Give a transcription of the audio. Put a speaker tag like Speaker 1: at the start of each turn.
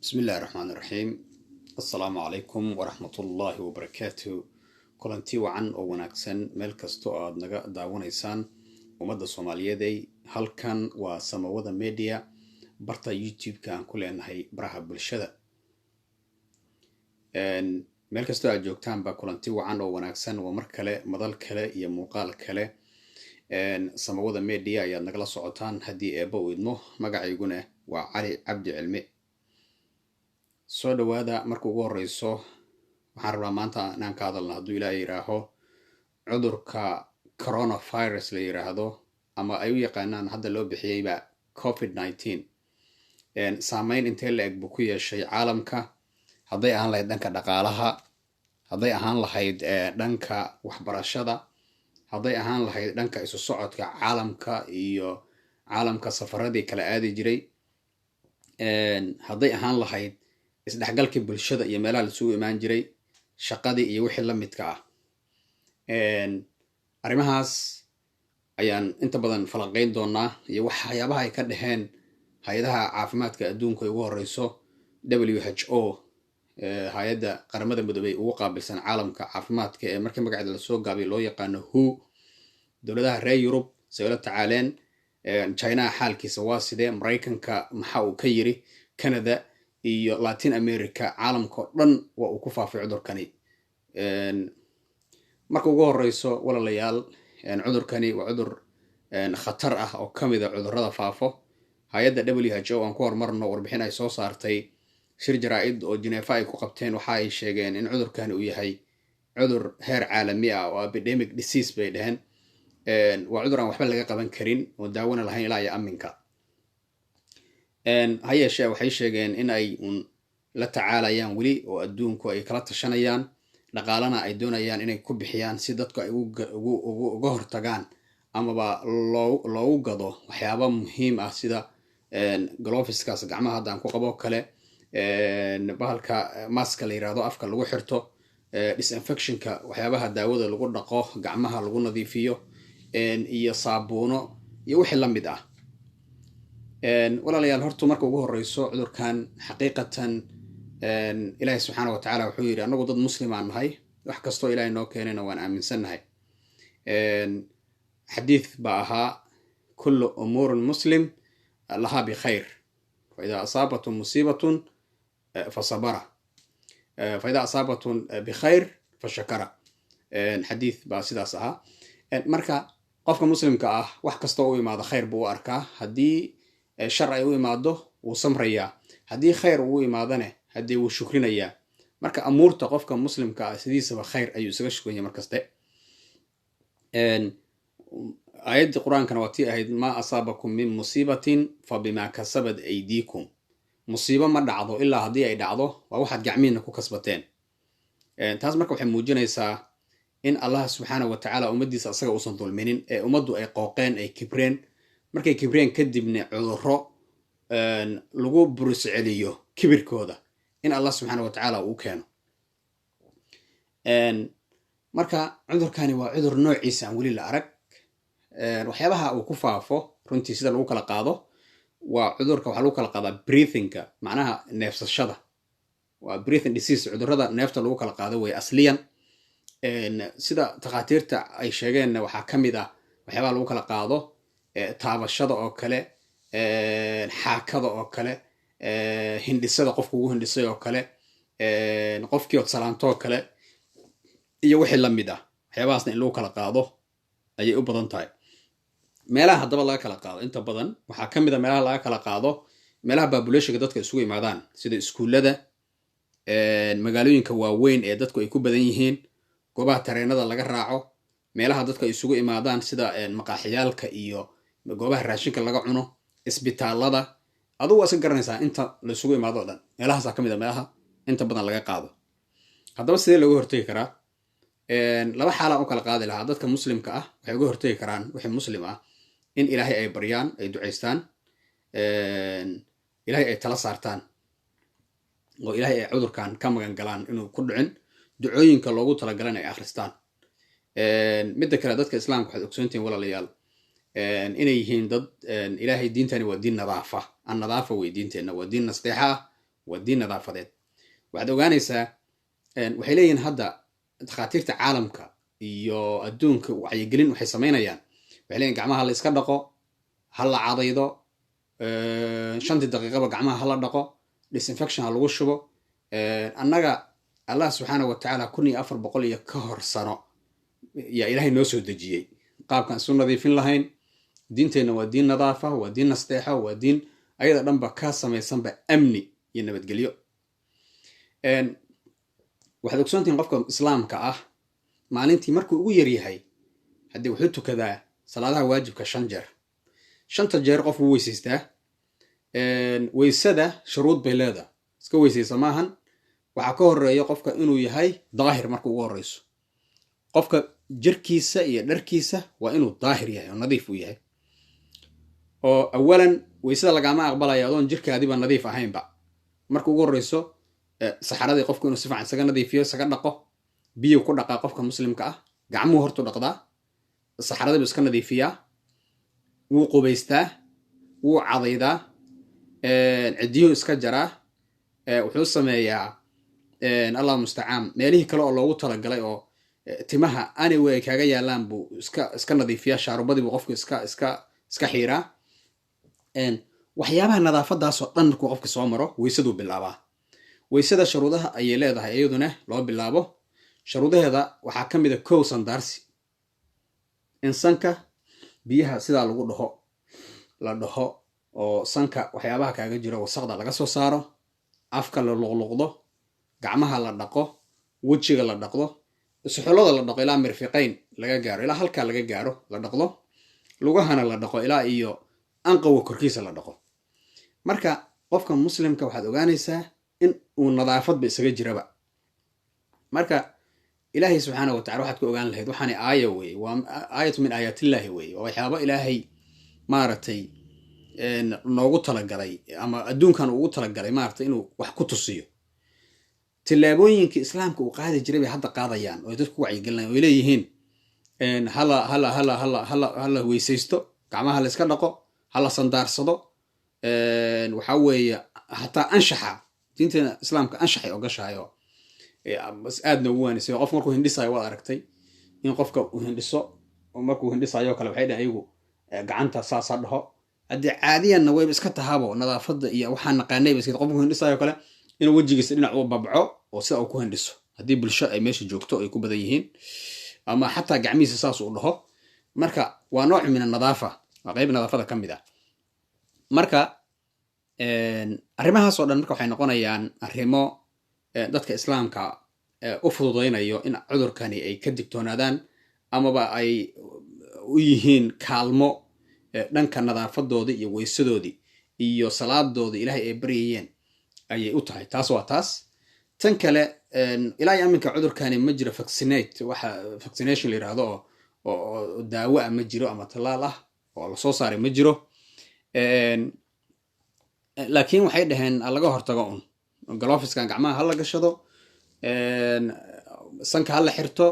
Speaker 1: Bismillahi raxmaan raxiim. Assalaamu calaykum waraxmatullaahi wabarakaatu. Kulanti wacan oo wanaagsan meel kasta oo aad naga daawanaysaan, ummadda Soomaaliyeeday. Halkan waa Samawada Media, barta YouTube-ka aan ku leenahay baraha bulshada. Meel kastoo aad joogtaanba, kulanti wacan oo wanaagsan. Waa mar kale, madal kale iyo muuqaal kale. Samawada Media ayaad nagala socotaan haddii Eebba uu idmo. Magacayguna waa Cali Cabdi Cilmi. Soo dhawaada. Marka ugu horeyso, waxaan rabnaa maanta inaan ka hadalno, hadduu Ilaaha yidhaaho, cudurka coronavirus la yiraahdo ama ay u yaqaanaan hadda loo bixiyeyba COVID-19. Saameyn intee la eg buu ku yeeshay caalamka, hadday ahaan lahayd dhanka dhaqaalaha, hadday ahaan lahayd dhanka waxbarashada, hadday ahaan lahayd dhanka isu socodka caalamka iyo caalamka safaradii kala aadi jiray, hadday ahaan lahayd isdhexgalkii bulshada iyo meelaha laisugu imaan jiray, shaqadii iyo wixii la midka ah? Arrimahaas ayaan inta badan falanqeyn doonaa iyo waxyaabaha ay ka dhaheen hay-adaha caafimaadka adduunka ay ugu horeyso WHO, hay-adda Qaramada Midoobey ugu qaabilsan caalamka caafimaadka ee markii magaceeda lasoo gaabiyo loo yaqaano WHO. Dowladaha reer Yurub say ula tacaaleen? Chinaha xaalkiisa waa sidee? Maraykanka maxaa uu ka yiri? Canada iyo Latin America, caalamka oo dhan waa uu ku faafay cudurkani. Marka ugu horeyso, walaalayaal, cudurkani waa cudur khatar ah oo ka mid a cudurrada faafo. Hay-adda WHO aan ku horumarno. Warbixin ay soo saartay shir jaraa-id oo Jineefa ay ku qabteen, waxa ay sheegeen in cudurkani uu yahay cudur heer caalami ah oo epidemic disease bay dheheen. Waa cudur aan waxba laga qaban karin oo daawona lahayn ilaa iyo aminka. Ha yeeshee, waxay sheegeen in ay un la tacaalayaan weli oo adduunku ay kala tashanayaan, dhaqaalana ay doonayaan inay ku bixiyaan si dadku ay uga hortagaan amaba loogu gado waxyaaba muhiim ah, sida gloveskaas gacmaha hadda aan ku qabo kale, bahalka maska la yirahdo afka lagu xirto, disinfectionka, waxyaabaha daawada lagu dhaqo, gacmaha lagu nadiifiyo, iyo saabuuno iyo wixii la mid ah. Walaalayaal, horta marka ugu horeyso, cudurkan xaqiiqatan Ilaahi subxaana wa tacaala wuxuu yidhi, annagu dad muslimaan nahay, wax kastoo Ilahay noo keenayna waan aaminsannahay. Xadiith baa ahaa: "كل أمور مسلم لها بخير، فإذا أصابته مصيبة فصبر، فإذا أصابته بخير فشكر." Xadiith baa sidaas ahaa. Marka qofka muslimka ah wax kastoo u imaado khayr buu u arkaa. Haddii shar ay u imaado, wuu samrayaa. Haddii khayr uu imaadane, haddii wuu shukrinayaa. Marka amuurta qofka muslimka ah sidiisaba khayr ayuu isaga shukanya markaste. Aayaddii Qur-aankana waa tii ahayd: "ما أصابكم من مصيبة فبما كسبت أيديكم." Musiibo ma dhacdo, ilaa haddii ay dhacdo waa waxaad gacmihiina ku kasbateen. Taas marka waxay muujinaysaa in Allah subxaana wa tacaala ummaddiisa asaga uusan dulminin ee ummaddu ay qooqeen, ay kibreen. Markay kibreen kadibna cudurro lagu burus celiyo kibirkooda in Allah subxaana wa tacaala uu keeno. Marka cudurkani waa cudur noociisa aan weli la arag. Waxyaabaha uu ku faafo runtii, sida lagu kala qaado, waa cudurka waxaa lagu kala qaadaa breathingka, macnaha neefsashada. Waa breathing disease, cudurrada neefta lagu kala qaado way asliyan. Sida takhaatiirta ay sheegeenna, waxaa ka mid ah waxyaabaha lagu kala qaado taabashada oo kale, xaakada oo kale, hindhisada qofku ugu hindhisay oo kale, qofkii ood salaanto oo kale iyo wixii la mid ah. Waxyaabahaasna in lagu kala qaado ayay u badan tahay. Meelaha haddaba laga kala qaado inta badan waxaa ka mid a meelaha laga kala qaado meelaha populationka dadka isugu imaadaan, sida iskuullada, magaalooyinka waaweyn ee dadku ay ku badan yihiin, goobaha tareenada laga raaco, meelaha dadku ay isugu imaadaan sida maqaaxiyaalka iyo goobaha raashinka laga cuno, isbitaalada. Adugu waa iska garanaysaa inta laisugu imaado o dhan. Meelahaasaa ka mid a meelaha inta badan laga qaado. Haddaba sidee looga hortegi karaa? Laba xaalaan u kala qaadi lahaa. Dadka muslimka ah waxay uga hortegi karaan, wixii muslim ah, in Ilaahay ay baryaan, ay ducaystaan, Ilaahay ay tala saartaan oo Ilaahay ay cudurkan ka magan galaan inuu ku dhicin, ducooyinka loogu talagalana ay akhristaan. Midda kale, dadka islaamka waxaad ogsoontihiin, walaalayaal, inay yihiin dad Ilaahay diintani waa diin nadaafa, an nadaafa wey diinteenna, waa diin nasteexa ah. Waa diin nadaafadeed. Waxaad ogaanaysaa, waxay leeyihiin hadda dhakhaatiirta caalamka iyo adduunka wacyigelin waxay samaynayaan. Waxay leeyihin gacmaha la iska dhaqo, ha la cadaydo, 5-tii daqiiqaba gacmaha ha la dhaqo, disinfection ha lagu shubo. Annaga Allah subxaana wa tacaala 1400 iyo ka hor sano yaa Ilaahay noo soo dejiyey qaabkaan isu nadiifin lahayn. Diinteenna waa diin nadaafa, waa diin nasteexo, waa diin ayada dhanba ka samaysanba amni iyo nabadgelyo. Waxaad ogsoontihiin qofka islaamka ah maalintii markuu ugu yaryahay haddii wuxuu tukadaa salaadaha waajibka shan jeer. Shanta jeer qofku wuu weysaystaa. Weysada shuruud bay leedahay, iska weysaysa maahan. Waxaa ka horeeya qofka inuu yahay daahir. Marka ugu horeyso, qofka jirkiisa iyo dharkiisa waa inuu daahir yahay oo nadiif uu yahay. Oo awalan weysada lagaama aqbalaya adoon jirkaadiba nadiif ahaynba. Marka ugu horeyso, saxaradii qofku inuu si fiican isaga nadiifiyo, isaga dhaqo, biyo ku dhaqaa. Qofka muslimka ah gacmuhu hortu dhaqdaa, saxaradii buu iska nadiifiyaa, wuu qubaystaa, wuu cadaydaa, ciddiyuhu iska jaraa, wuxuu sameeyaa, Allah mustacaan, meelihii kale oo loogu talagalay oo timaha anyway ay kaaga yaalaan buu iska nadiifiyaa, shaarubadii buu qofku iska xiiraa. Waxyaabaha nadaafadaasoo dhan markuu qofka soo maro, weysaduu bilaabaa. Weysada shuruudaha ayay leedahay iyaduna loo bilaabo. Shuruudaheeda waxaa ka mid a, kow, sandaarsi, in sanka biyaha sidaa lagu dhaho la dhaho oo sanka waxyaabaha kaaga jiro wasaqda laga soo saaro, afka la luqluqdo, gacmaha la dhaqo, wejiga la dhaqdo, suxullada la dhaqo ilaa mirfiqayn laga gaaro, ilaa halkaa laga gaaro la dhaqdo, lugahana la dhaqo ilaa iyo anqawga korkiisa la dhaqo. Marka qofka muslimka waxaad ogaanaysaa in uu nadaafadba isaga jiraba. Marka Ilaahay subxaana wa tacala waxaad ku ogaan lahayd, waxaani aaya weeye, waa aayatu min aayaatillaahi weeye, waa waxyaabo Ilaahay maaragtay noogu talagalay ama adduunkan ugu talagalay maaragtay inuu wax ku tusiyo. Tillaabooyinka islaamka uu qaadi jiray bay hadda qaadayaan oo dadku ku wacyigelinayaan oo ay leeyihiin hala hala hala hala hala hala weysaysto, gacmaha la iska dhaqo, hala sandaarsado. Waxaa weeye hataa anshaxa diinteena islaamka anshaxay ogashahay oo aadna ugu waanisay. Qof markuu hindhisayo, waad aragtay in qofka uu hindhiso, markuu hindhisayo kale waxay dhahen ayagu gacanta saasa dhaho. Haddii caadiyanna wayba iska tahaabo nadaafadda iyo waxaan naqaanayba iska qofku hindhisayo kale inuu wejigiisa dhinac u babco oo sida uu ku hindhiso haddii bulsho ay meesha joogto ay ku badan yihiin, ama xataa gacmihiisa saas uu dhaho. Marka waa nooc min anadaafa, waa qayb nadaafada ka mid ah. Marka arrimahaas oo dhan marka waxay noqonayaan arrimo dadka islaamka u fududaynayo in cudurkani ay ka digtoonaadaan amaba ay u yihiin kaalmo dhanka nadaafadoodii iyo weysadoodii iyo salaadoodii Ilaahay ay baryayeen ayay u tahay. Taas waa taas. Tan kale, ilaa iyo aminka cudurkani ma jiro vaccinate, waxa vaccination la yirahdo oo daawo ah ma jiro ama tallaal ah oo lasoo saaray ma jiro. Laakiin waxay dhaheen laga hortago un, gloves-kan gacmaha hala gashado, sanka hala xirto.